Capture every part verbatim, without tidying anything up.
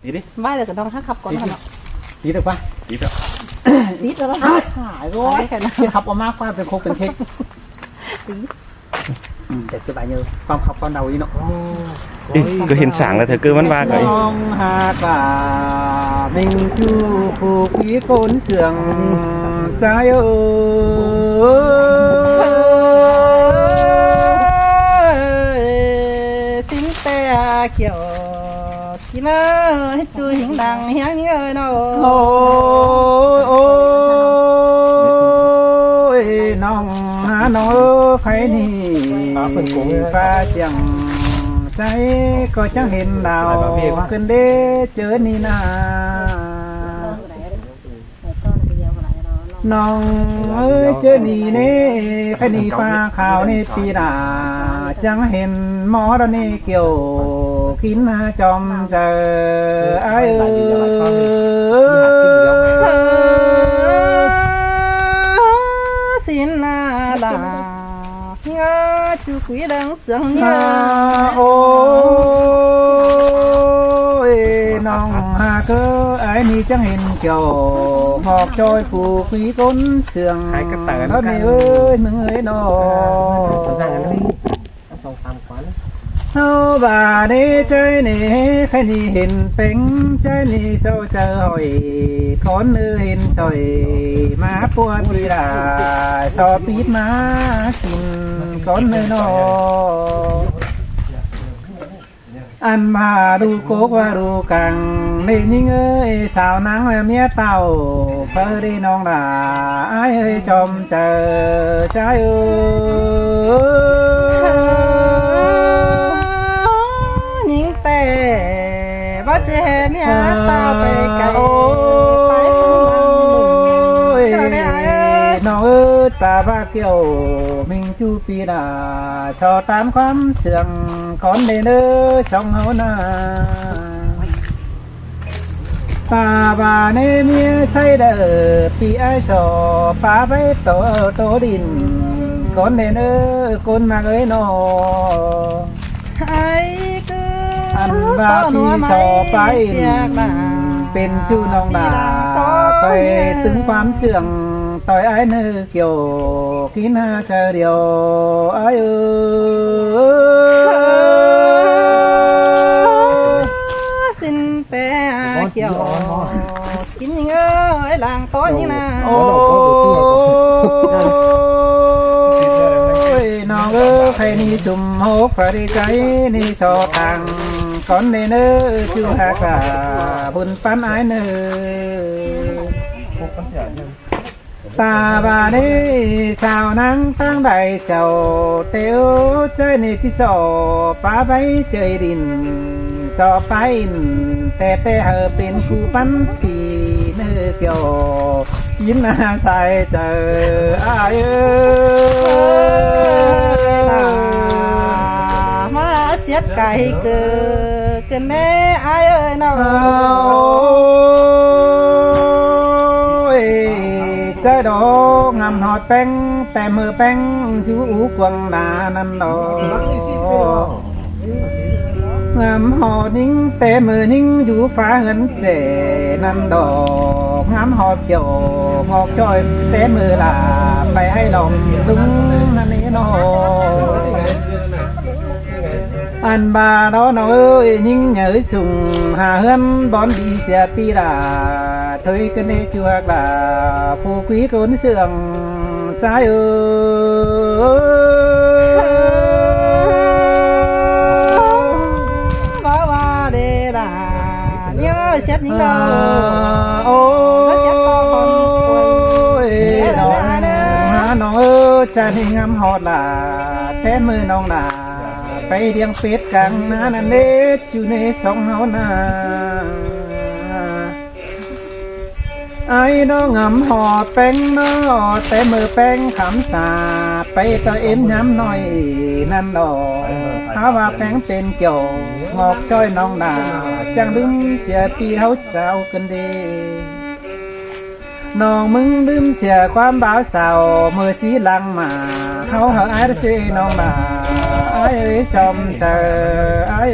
Đi đi. Mai lỏ ꞌcọ ꞌnọng hák khắp ꞌcốn đi hả đi. ꞋNọng? Đi được ꞌva? Đi được. Đi được ꞌva? Đi được. Hả, rồi. Đi cái nào? Chứ khắp ꞌo ꞌmá ꞌquá pên khốc pên khếk. Đi. Ừ, để cứ bài nhớ. Con khóc con đau đi ꞌnọng. Ih, ꞌcọ hên sảng ꞌlạ ꞌthơ ꞌcứ ꞌmắn ꞌva ꞌcọ. ꞌNọng hák ꞌva ꞌminh ꞌchu phủ quí ꞌcốn sương ꞌchái ơi. ꞌSín ꞌtẹ kiẻo kin ꞌnớ, ꞌchu hính đang hiếng ơi ꞌnọng. Ôi, ôi, ꞌnọng hả ꞌnọng ơi, khay ꞌnị ꞌva chiêng ꞌchái ꞌcọ chắng hên đaư ꞌcứn đé ꞌchớ ꞌnị ꞌna. ꞌNọng ơi, ꞌchớ ꞌnị ꞌnê, khay ꞌnị ꞌpá khảu ꞌnê ꞌpi đa chắng hên ꞌmó đó ꞌnê kiẻo kin ꞌna chom chaư ải ơi. ꞌSín ꞌna đa ꞌngá ꞌchu quí đang sương ꞌnhá. Ôi, ꞌnọng hả ꞌcứ ải ꞌnị chắng hên kiẻo ꞌngọk ꞌchoi phủ quí ꞌcốn sương. Đó ꞌnị ơi, ꞌmứng ơi ꞌnọng. ꞌNo ꞌva ꞌnê ꞌchái ꞌnê, khay ꞌnị hên peng ꞌchái ꞌnị ꞌsội chaư hỏi, ꞌcốn ꞌnư hên sỏi ꞌmá ꞌpúa ꞌpi đa so pít ꞌmá kin ꞌcốn ꞌnư ꞌnọng. Ăn ꞌva đu cốc ꞌva đu cang, ꞌnị ꞌnhính ơi, sáo ꞌnáng ꞌmía tảu, phaư đi ꞌnọng đa, ải ơi, chom chaư ꞌchái ơi. ꞌNhính ꞌtẹ báu ꞌchí ꞌmía tảu pay cai. Ôi, ꞌnọng ơi, ta ꞌva kiẻo ꞌminh ꞌchu ꞌpi đa so ꞌtan ꞌquám sương ꞌcốn đê ꞌnớ song ꞌháu ꞌna. Ta ꞌva ꞌnê ꞌmía ꞌsáy đaư ꞌpi ải so pá báu tô tô đin ꞌcốn đê ꞌnớ ꞌcốn ꞌmặc ơi ꞌnọng. Ăn ꞌva ꞌpi so pá ꞌin pên ꞌchu ꞌnọng đa, pay tứn ꞌquám sương ꞌtoi ải ꞌnư kiẻo kin ꞌna chaư điêu ải ơi. ꞌSín ꞌtẹ kiẻo kin ꞌnhính ơi, lăng ꞌtố ꞌnhính ꞌna. Ôi, ꞌnọng ơi, khay ꞌnị sum hốc phaư đi cai ꞌnị so tang ꞌcốn đê ꞌnớ ꞌchu hák ꞌva bun ꞌpắn ải ꞌnư. Ta ꞌva ꞌnê sáo ꞌnáng ꞌtáng đai chảu, ꞌtẹ ơ ꞌchái ꞌnị ꞌchí so pá báu ꞌchơi đin, so pá ꞌin ꞌtẹ ꞌtẹ hảư pên ꞌcu ꞌpắn ꞌpi ꞌnư kiẻo kin ꞌna sai chaư ải ơi. ꞌMá siết cai ꞌcứ ꞌcứn ꞌnê ải ơi ꞌnọng. Ôi, ꞌchái đó ngắm ꞌhọt ꞌpéng, ꞌtẹ ꞌmự ꞌpéng dú ú cuông ꞌna ꞌnặn đó. Ngắm ꞌhọt ꞌnhính ꞌtẹ ꞌmự ꞌnhính dú phá ꞌhướn ꞌchẹ ꞌnặn đó. Ngắm ꞌhọt kiẻo ꞌngọk ꞌchoi ꞌtẹ ꞌmự lả pay ꞌhạy lom ꞌlung ꞌnặn ꞌnị ꞌnọng. Ăn ꞌva đó ꞌnọng ơi, ꞌnhính nháư sung hả ꞌhướn bón đi sia ꞌpi đa, thôi ꞌcứn ꞌnê ꞌchu hák đa, phủ quí ꞌcốn sương ꞌchái ơi. Báu ꞌva đê đa, ꞌnhính ơi, siết ꞌnhính ơi. Ôi, ꞌnọng hả ꞌnọng ơi, ꞌchái ꞌnị ngắm ꞌhọt lả, ꞌtẹ ꞌmự ꞌnọng lả pay điêng pết cang ꞌna ꞌnặn đê ꞌchu ꞌnê song ꞌháu ꞌna. Ải đó ngắm ꞌhọt ꞌpéng đó, ꞌtẹ ꞌmự ꞌpéng khắm sa pay ꞌtoi ꞌếm ꞌnhám ꞌnọi ꞌnặn đó. Hả ꞌva ꞌpéng pên kiẻo ꞌngọk ꞌchoi ꞌnọng đa, chắng ꞌlứm sia ꞌpi ꞌháu chảu ꞌcứn đê. ꞌNọng ꞌmứng ꞌlứm sia ꞌquám báo sau ꞌmự sí lăng ꞌmá, ꞌháu hảư ải ꞌsê ꞌnọng đa, ải ơi, chom chaư ải ơi.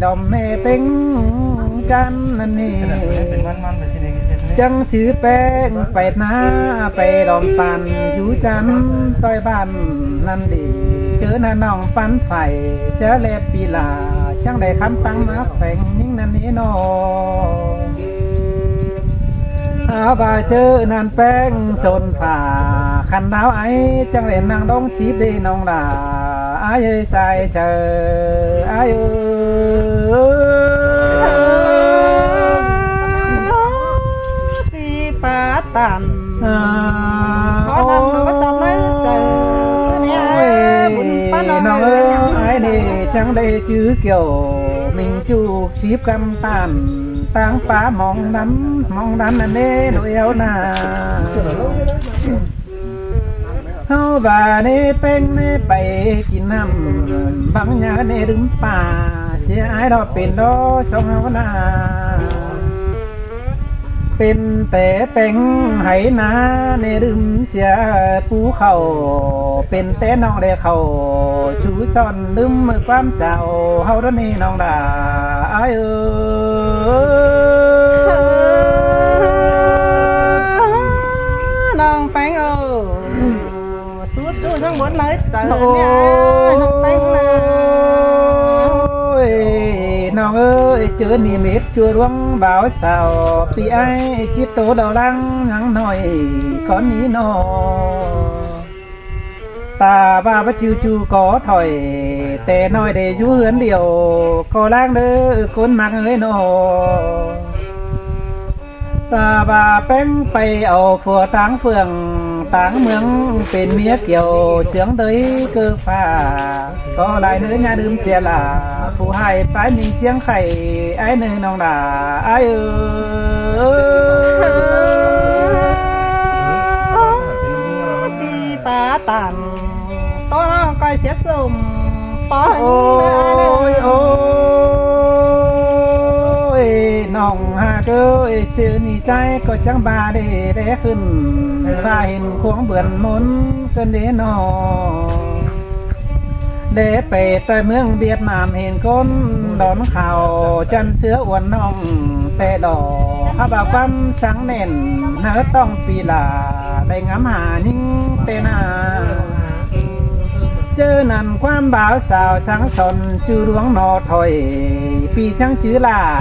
lom ꞌme ꞌpéng chăn ꞌnặn ꞌnị. Chắng chứ ꞌpéng pay ꞌná pay lom păn dú chăn ꞌtoi bản ꞌnặn đi. ꞌChớ ꞌnặn ꞌnọng păn phải ꞌchớ ꞌlẹ pi lả chắng đảy khắm ꞌpắn ꞌmá pheng ꞌnhính ꞌnặn ꞌnị ꞌnọ. Hák ꞌva ꞌchớ ꞌnặn ꞌpéng sôn phả khăn đáo ải chắng đảy ꞌnăng đóng chip đi ꞌnọng lả. Ải ơi sai chaư, ải ơi. Pí pá tản. À, bó năng nó chọn nói chaư. Ôi, bún pá nó ꞌnọng ơi. Ải đi chắng đảy chứ kiểu mình chụp chip căm tản táng pá mong đắn, mong đắn ꞌnặn ꞌnị ꞌnọ eo ꞌnạ. ꞌHáu ꞌva ꞌnị ꞌpéng ꞌnị pay kin ꞌnặm băng nhá ꞌnị đưm pả sia ải đó pên đó song ꞌháu ꞌnạ. Pên té ꞌpéng hảy ꞌná ꞌnị đưm sia pú khảu, pên té ꞌnọng đảy khảu sú son đưm ꞌmự ꞌquám sau ꞌháu đó ꞌnị ꞌnọng lả. Ải ơi. ꞌNọng ꞌpéng ơi. Sú ꞌchu chắng bớt ꞌmá chaư ꞌnị ꞌnọng ꞌpéng ꞌnạ. Ôi, ꞌnọng ơi, ꞌchớ ꞌnị mết ꞌchua ꞌluống báo sau pi ải chip tô đầu lăng ꞌnhắng ꞌnọi cón ꞌnị ꞌnọ. Ta ꞌva báu chứ ꞌchu có thoải té ꞌnọi đảy dú ꞌhướn điêu có lăng đớ ꞌcốn ꞌmặc ơi ꞌnọ. Ta ꞌva ꞌpéng pay au phua táng phường táng ꞌmướng pên ꞌmía kiêu sướng đới ꞌcơ pha. Có lai ꞌnớ ꞌnhá đưm sia lả phủ hại pái ꞌminh ꞌchiếng khảy ải ꞌnị ꞌnọng lả. Ải ơi. Pí pá tản. Tó ꞌnọng ꞌcoi sia sôm. Ôi, ôi, ôi, ꞌnọng hák ơi, ꞌchớ ꞌnị ꞌchái ꞌcọ chắng ba đảy đé khửn, ꞌva hên khuống bươn ꞌmôn ꞌcợn đế ꞌnọ. Đé pay ꞌtoi ꞌmướng Việt Nam hên ꞌcốn đón khảu chăn ꞌsứa uôn ꞌnọng ꞌtẹ đỏ. Hák ꞌva ꞌquám sáng nẻn ꞌnớ ꞌtọng pi lả đảy ngắm hả ꞌnhính ꞌtẹ ꞌnạ. ꞌChớ ꞌnặn ꞌquám báo sau sáng son ꞌchu ꞌluống ꞌnọ thoải, pi chắng chứ lả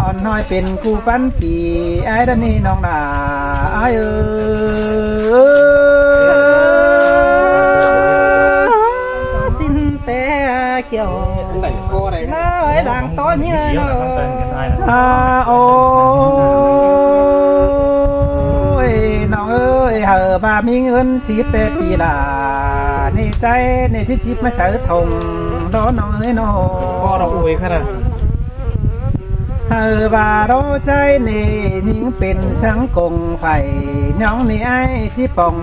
ón ꞌnọi pên ꞌcu ꞌpắn pi ải đó ꞌnị ꞌnọng lả. Ải ơi. Xin té kiểu. Nói làng tó như nó. À, ôi, ꞌnọng ơi, hảư ꞌva ꞌmí ꞌngớn síp té pi lả ꞌnị ꞌchái ꞌnị ꞌchí chíp ꞌmá sáư thong đó ꞌnọng ơi ꞌnọ. Kho đọc ui khá đà. Hảư ꞌva đó ꞌchái ꞌnị ꞌnhính pên sáng công phải ꞌnhóng ꞌnị ải ꞌchí pong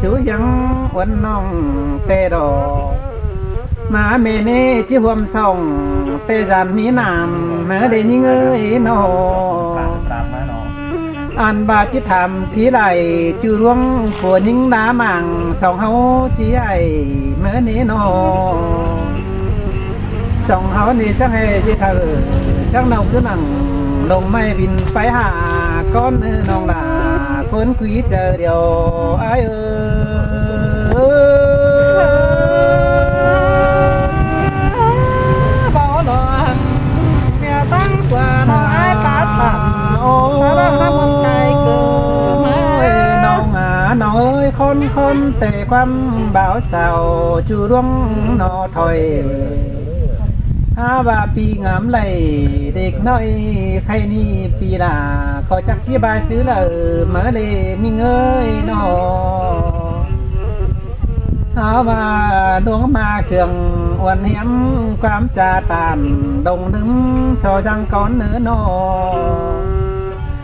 sú hiếng uôn ꞌnọng ꞌtẹ đỏ. ꞌMá ꞌmí ꞌnị ꞌchí huôm song ꞌtẹ dản ꞌmí nam ꞌmá đảy ꞌnhính ơi ꞌnọ. Ăn ꞌva ꞌchí tham thí lai ꞌchu ꞌluống phua ꞌnhính đá mang song ꞌháu ꞌchí ải ꞌmá ꞌnị ꞌnọ. Song ꞌháu ꞌnị sáng ꞌhê ꞌchí thảư sáng ꞌnọng ꞌcứ nẳng lông ꞌmạy vin pay hả cón ꞌnọng lả ꞌcốn quí chaư điêu ải ơi. Báo đó ꞌnị tăng ꞌquá ꞌnọng ải pá tản. Ôi, ꞌnọng à, ꞌnọng ơi, khốn khốn té ꞌquám báo sau ꞌchu ꞌluống ꞌnọ thoải. Hák ꞌva pi ngắm đảy đếc ꞌnọi khay ꞌnị pi lả ꞌcọ chắc ꞌchí bai xứ lả ꞌmá ꞌlế ꞌmí ơi ꞌnọ. Hák ꞌva ꞌluống ꞌmá sương uôn hiêm ꞌquám cha tản đông ꞌnưng so dăng cón ꞌnớ ꞌnọ.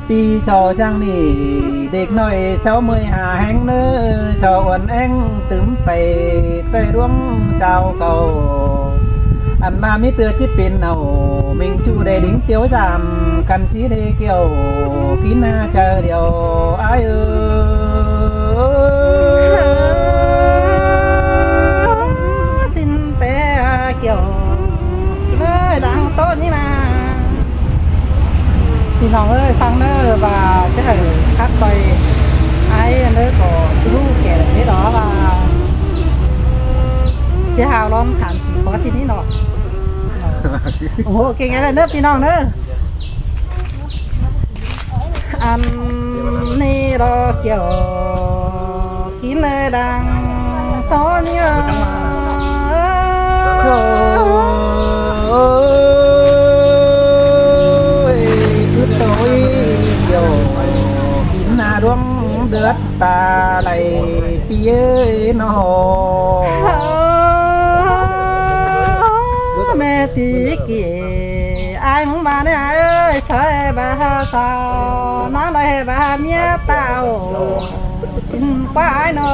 Pi so dăng ꞌnị đếc ꞌnọi so ꞌmơi hả ꞌhéng ꞌnớ so uôn ꞌhéng tứm pay ꞌtoi ꞌluống chao cầu. ꞌMá ꞌmí ꞌtưa ꞌchí pên au, ꞌmính ꞌchu đảy đính tiếu dăm, căn ꞌchí đảy kiẻo, kín ꞌna chaư điêu, ải ơi. ꞌSịn té kiẻo, ꞌlới đang ꞌtố ꞌnị ꞌna. ꞌPi ꞌnọng ơi, ꞌphắng ꞌnớ ꞌva ꞌchí hảư khắt ꞌtoi, ải ꞌnớ ꞌcọ ꞌlụk kẻ ꞌnị đó ꞌva ꞌchí hao ꞌlóm khăn khỉ khó ꞌtị ꞌnị ꞌnọ. Ổ ꞌhô, kê ꞌnhá ꞌnớ ꞌpi ꞌnọng ꞌnớ. Ăn ꞌnị đó kiẻo kín ꞌlới đang ꞌtố ꞌnị. Ôi, cứ tôi kiẻo kín ꞌna đuống đớt ta đảy ꞌpi ơi ꞌnọ. ꞌMẹ ꞌtị kỉ, ải ꞌmứng ꞌva ꞌnị ải ơi, ꞌchớ ꞌva hả sao, ꞌnáng đảy ꞌva hả ꞌmía ta au, ꞌsịn ꞌquá ải ꞌnọ.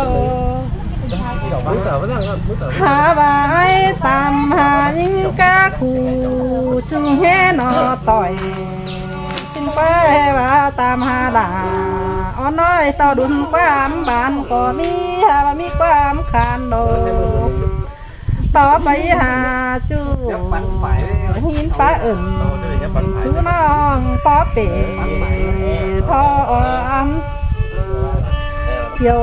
Hả ꞌva ải tam hả ꞌnhính cá khu, ꞌchu ꞌhế ꞌnọ ꞌtoi. ꞌSịn ꞌquá hả ꞌva tam hả đa, ók ꞌnọi ꞌto đun ꞌquám bản ꞌcọ ꞌmí, hả ꞌva ꞌmí ꞌquám khăn đô. ꞌTo pay hả ꞌchu, ꞌhịn pá ứn, sú ꞌnọng ꞌpo pê, ꞌtho ăn. Chiêu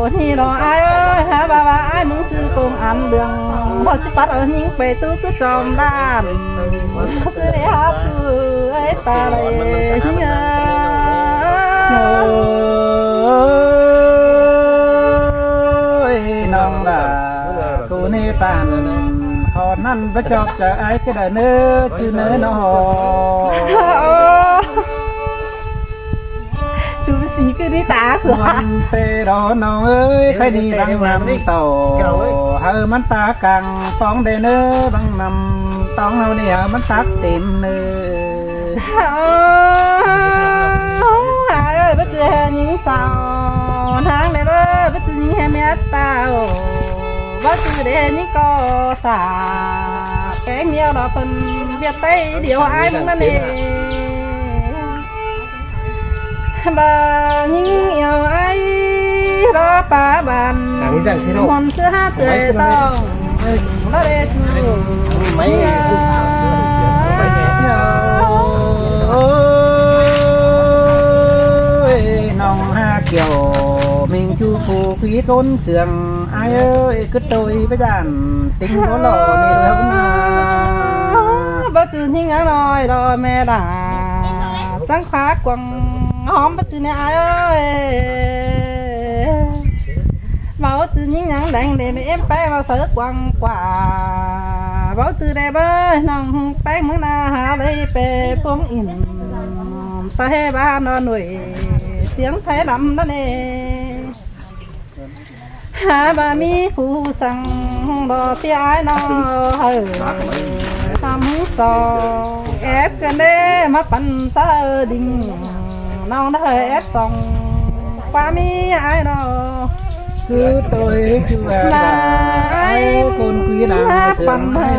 ꞌnị đó ải ơi, hả ꞌva ꞌva ải ꞌmứng ꞌchư công an ꞌlương, ꞌtọ ꞌchí pắt au ꞌnhính pay ꞌtứ cứ chom đan. ꞌChư đảy hả ꞌchu ơi ta đảy ꞌnhính ơi. Ôi, ꞌnọng ꞌva, cô ꞌnị păn, khó ꞌnặn báu chop chaư ải cá đa ꞌnớ, ꞌchu ꞌnớ ꞌnọ. Su si cứ đi ta su. Muôn té đó ꞌnọng ơi, khay ꞌnị bang năm ꞌtọ, hảư ꞌmắn ta căng tóng đé ꞌnớ, bang năm tóng ꞌháu ꞌnị hảư ꞌmắn tắc têm ꞌnớ. Ải ơi, báu ꞌchư ꞌhế ꞌnhính sao, ꞌnáng đé báu, báu ꞌchư ꞌnhính ꞌhế ꞌmía ta ổ, báu ꞌchư đé ꞌnhính ꞌcọ sa, kéng ꞌmía đó pên Việt Tây điêu ải ꞌmứng ꞌnặn ế. ꞌVa ꞌnhính iêu ải đó pá bản, hôn sư hả tưới tông, đó đé ꞌchu. Ôi, ꞌnọng hả kiẻo, ꞌmính ꞌchu phủ quí ꞌcốn sương, ải ơi, cứ tôi báu dản, tính báu lỏ ꞌnị ꞌlới ꞌnạ. Báu ꞌchư ꞌnhính ꞌnáng ꞌnọi đó ꞌmẹ đa, chắng khóa quăng hóm báu ꞌchư ꞌnị ải ơi. Báu ꞌchư ꞌnhính ꞌnáng đeng đê ꞌmẹ ꞌếm pé báu sáư quăng quả. Báu ꞌchư đé báu ꞌnọng ꞌhung pé ꞌmướng ꞌnạ hả đảy pé ꞌpứng ỉn. Ta ꞌhế ꞌva ꞌnọ nuối, tiếng Thái lắm đó nê. Hả ꞌva ꞌmí phủ săng đó ꞌpi ải ꞌnọ hảư tăm hứng so ép căn đé ꞌmá păn sa đinh ꞌnọng đó hảư ép song ꞌquá ꞌmí ải ꞌnọ. Cứ tôi ꞌchu ꞌva ải ꞌcốn quí ꞌnáng ꞌmá păn hảư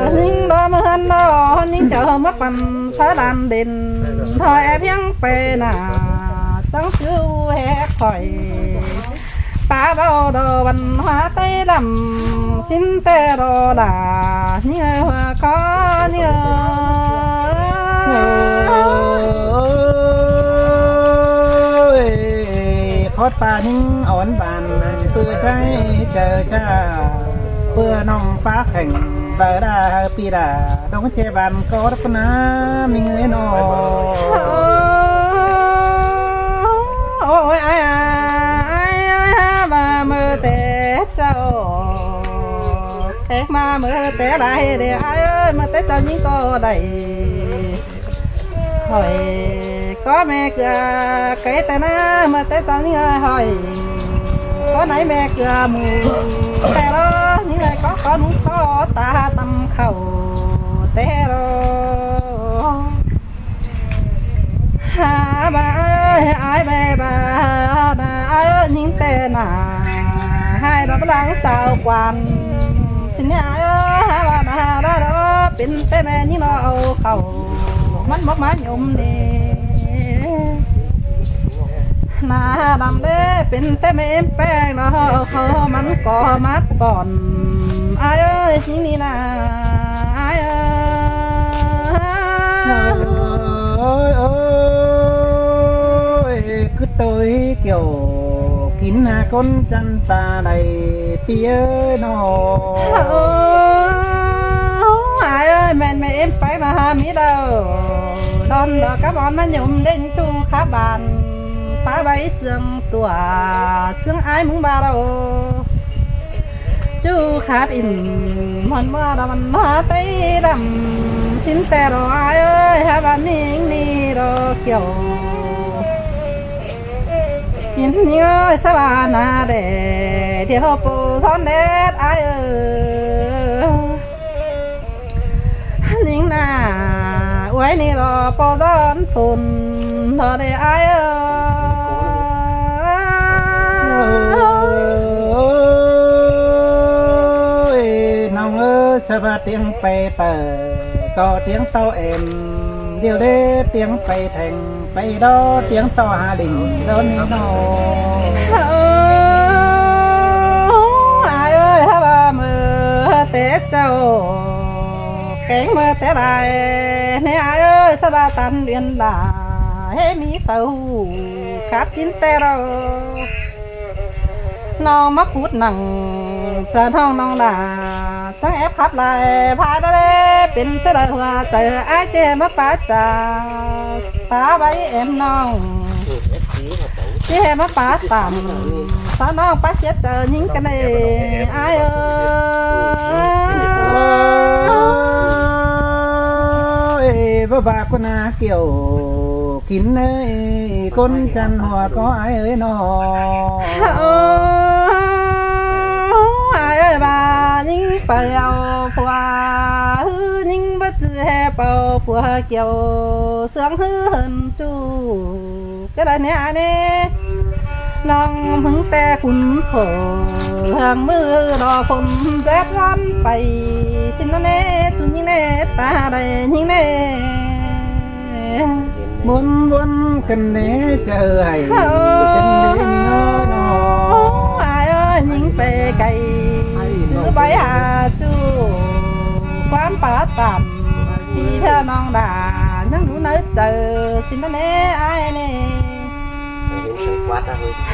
ꞌnhính đó ꞌmá ꞌhướn đó ꞌnhính chaư ꞌmá păn sa đan đên thôi ép hiếng pay ꞌnạ chắng ꞌchư ép khỏi. Pá báu đó văn hóa Tây lắm, ꞌsịn té đó đa, ꞌnhính ơi ꞌhua khó ꞌnhính ơi. Ôi, khót pá ꞌnhính ón bản, ꞌpưa cháy chaư ꞌchạ, ꞌpưa ꞌnọng pá khẻng, báu đa hảư ꞌpi đa, đóng che bàn có đắp ná, ꞌmính ơi ꞌnọ. Ôi, ải à, ải ơi, ꞌva ꞌmự té chảu, té ꞌmá ꞌmự té lai đê, ải ơi, ꞌmự té chảu ꞌnhính ꞌcọ đảy. Hỏi có mẹ cưa cái tay ná, ꞌmự té chảu ꞌnhính ơi hỏi. Có nãy mẹ cưa mù té đó, ꞌnhính ơi có, có nú có ta tăm khảu té đó. Hả ꞌva ơi, ải ꞌva ꞌva, ꞌnạ ải ꞌnhính té ꞌnạ, hai đó báu lăng sao quan. Xin ải ơi, hả ꞌva ꞌnạ, hả đó đó. khảu ꞌmắn báu ꞌmá nhôm ꞌnị. ꞌNa đăm đé pên té ꞌmá ꞌếm ꞌpéng lo, khảu ꞌmắn ꞌcọ ꞌmá tỏn. Ái ơi, ꞌnhính ꞌnị ꞌna, ái ơi. Ôi, ôi, cứ ꞌtội kiểu kín ha ꞌcốn ꞌchăn ta đảy ꞌpi ơi ꞌnọ. Ôi, ái ơi, ꞌmen ꞌmá ꞌếm ꞌpéng ꞌna ha ꞌmí đaư. Đon lo cắp ón ꞌmá nhôm đên ꞌchu khắp bản, pá ꞌvạy ꞌsướng tua, ꞌsướng ái ꞌmứng ꞌva lo. ꞌChu khắp ỉn ꞌmuôn ꞌva đon ꞌmá ꞌtẹ đăm, ꞌsịn ꞌtẹ lo ái ơi, ha ꞌva ꞌnhính ꞌnị lo kiểu. Kín ꞌnhính ơi, sa ꞌva ꞌna đé, điêu ꞌpo son đét ái ơi. ꞌNhính ꞌna, ꞌuái ꞌnị lo ꞌpo son phôn lo đé ái ơi. Ôi, ꞌnọng ơi, sa ꞌva ꞌtiếng pay ꞌtạu, ꞌcọ ꞌtiếng ꞌtạu êm, điêu đé ꞌtiếng pay theng, pay đó ꞌtiếng ꞌtạu ha đinh, đó ꞌnị ꞌnọ. Ôi, ái ơi, ha ꞌva ꞌmưa té chảu, kéng ꞌmưa té lai, ꞌnị ái ơi, sa ꞌva tăn uyên đa, ꞌhế ꞌmí phaư hảư, khắp ꞌsịn ꞌtẹ lo. ꞌNọng ꞌmá khút nẳng, chaư ꞌnọng ꞌnọng đa, chắng ép khắp lai, pha đó đé, pên ꞌsớ đaư hua chaư, ái ꞌchí ꞌmá pá chaư, pá ꞌvạy êm ꞌnọng, ꞌchí ꞌmá pá tăm, sa ꞌnọng pá siết chaư ꞌnhính căn đé, ái ơi. Ôi, báu ꞌva ꞌcốn ꞌna kiểu kín ơi, ꞌcốn ꞌchăn hua ꞌcọ ái ơi ꞌnọ. Ôi, ái ơi, ꞌva ꞌnhính pay au phua, ꞌhứ ꞌnhính báu ꞌchư ꞌhế pay au phua, kiẻo ꞌsướng ꞌhứ hên ꞌchu. Cái đó ꞌnị ái ꞌnị. ꞌNọng ꞌmứng ꞌtẹ khun khổ, hương ꞌmự lo khôn dép dán pay. ꞌSịn ꞌnặn ꞌnị, ꞌchu ꞌnhính ꞌnị, ta đảy ꞌnhính ꞌnị. Buôn buôn căn đé chaư hảư, căn đé ꞌnị ꞌnọ. Ái ơi, ꞌnhính pay cay, ꞌchư báu ha ꞌchu. ꞌQuám pá tăm, ꞌpi ꞌthưa ꞌnọng đa, ꞌnhắng đu ꞌnớ chaư, ꞌsịn ꞌnặn ꞌnị ái ꞌnị.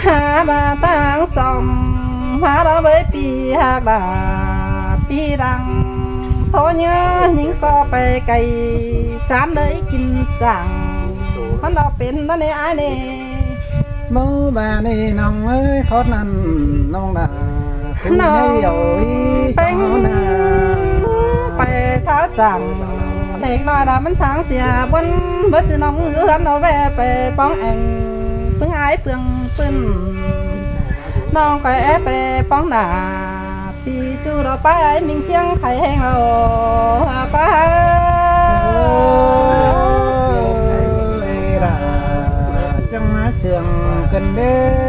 Ha ꞌva ꞌtáng song, ha đó ꞌvới ꞌpi ꞌhặc đa, ꞌpi đang, thố ꞌnhá ꞌnhính ꞌcọ pay cay, chán đảy kin chang, ꞌmắn lo pên ꞌnặn ꞌnị ái ꞌnị. ꞌMưa ꞌva ꞌnị ꞌnọng ơi, khót ꞌnặn ꞌnọng đa. ꞌNọng pay ꞌsáo chang, ꞌlẹc ꞌnọi đa ꞌmắn sáng sia, bón bớt ꞌchư ꞌnọng ứn ꞌhướn lo ꞌvẹ pay ꞌpóng eng, ꞌpứng ái ꞌpương ꞌpưn. ꞌNọng pay é pay ꞌpóng đa, ꞌpi ꞌchu lo pá ái ꞌminh ꞌchiếng khay ꞌhéng lo, pá. Ôi, đa chắng ꞌmá sương căn đé.